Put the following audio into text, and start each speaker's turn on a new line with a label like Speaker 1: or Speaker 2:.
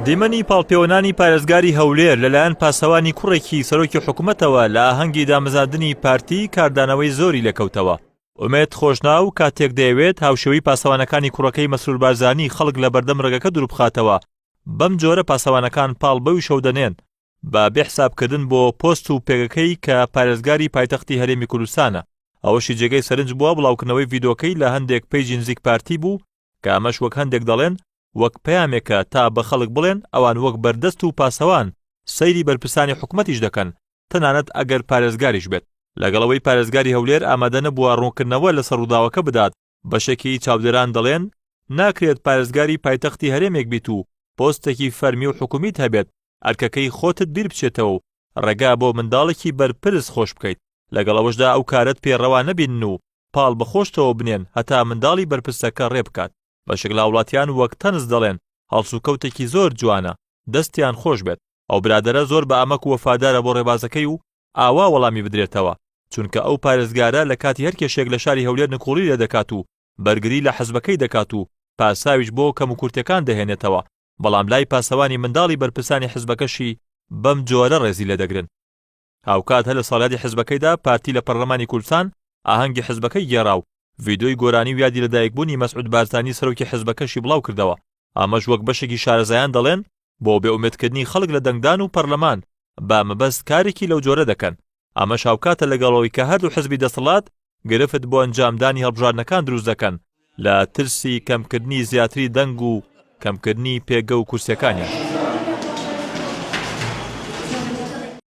Speaker 1: دیمەنی پاڵپێوەنانی پارێزگاری هەولێر لەلایەن پاسەوانی کوڕێکی سەرۆکی حکومەتەوە لە ئاهەنگی دامەزاندنی پارتی کاردانەوەی زۆری لێکەوتەوە. ئومێد خۆشناو کاتێک دەیەوێت هاوشێوەی پاسەوانەکانی کوڕەکەی مەسرور بارزانی خەڵک لە بەردەم ڕێگەکە دووربخاتەوە، بەم جۆرە پاسەوانەکان پاڵ بەویشەوە دەنێن بە بێ حسابکردن بۆ پۆست و پێگەکەی کە پارێزگاری پایتەختی هەرێمی کوردستانە. ئەوەشی جێگەی سەرنج بووە بڵاوکردنەوەی ڤیدۆکەی لە هەندێک پەیجی نزیک پارتی بوو کە ئەمەش وەک هەندێک دەڵێن وەک پەیامێکە تا بە خەڵک بڵێن ئەوان وەک بەردەست و پاسەوان سەیری بەرپرسانی حکومەتیش دەکەن تەنانەت ئەگەر پارێزگاریش بێت. لەگەڵ ئەوەی پارێزگاری هەولێر ئامادە نەبووە ڕوونکردنەوە لەسەر ڕووداوەکە بدات، بەشێکی چاودێران دەڵێن ناکرێت پارێزگاری پایتەختی هەرێمێک بیت و پۆستێکی فەرمی و حکومیت هەبێت ئەرکەکەی خۆتت بیر بچێتەوە و ڕێگا بۆ منداڵێکی بەرپرس خۆش بکەیت لەگەڵ ئەوەشدا ئەو کارەت پێ ڕەوا نەبینن و پاڵ بە خۆشتەوە بنێن هەتا منداڵی بەرپرسەکە ڕێ بکات. بەشێک لە هاوڵاتیان وەک تەنز دەڵێن هەڵسوکەوتێکی زۆر جوانە دەستیان خۆش بێت ئەو برادەرە زۆر بە ئەمەک و وەفادارە بۆ ڕێبازەکەی و ئاوا وەڵامی بدرێتەوە چونکە ئەو پارێزگارە لە کاتی هەر کێشەیەک لە شاری هەولێر نکوڵی لێ دەکات و بەرگری لە حزبەکەی دەکات و پاساویش بۆ کەموکورتیەکان دەهێنێتەوە بەڵام لای پاسەوانی منداڵی بەرپرسانی حزبەکەشی بەم جۆرە ڕێزی لێ دەگرن. هاوکات هەر لە ساڵیادی حزبەکەیدا پارتی لە پەرلەمانی کوردستان ئاهەنگی حزبەکەی گێڕا و ڤیدیۆی گۆرانی و یادی لەدایکبوونی مەسعود بارزانی سەرۆکی حزبەکەشی بڵاوکردەوە، ئەمەش وەک بەشێکی شارەزایان دەڵێن بۆ بێئومێدکردنی خەڵک لە دەنگدان و پەرلەمان بە مەبەست کارێکی لەو جۆرە دەکەن، ئەمەش هاوکاتە لەگەڵ ئەوەی کە هەردوو حزبی دەسەڵات گرفت بۆ ئەنجامدانی هەڵبژاردنەکان دروست دەکەن لە ترسی کەمکردنی زیاتری دەنگ و کەمکردنی پێگە و کورسیەکانیان.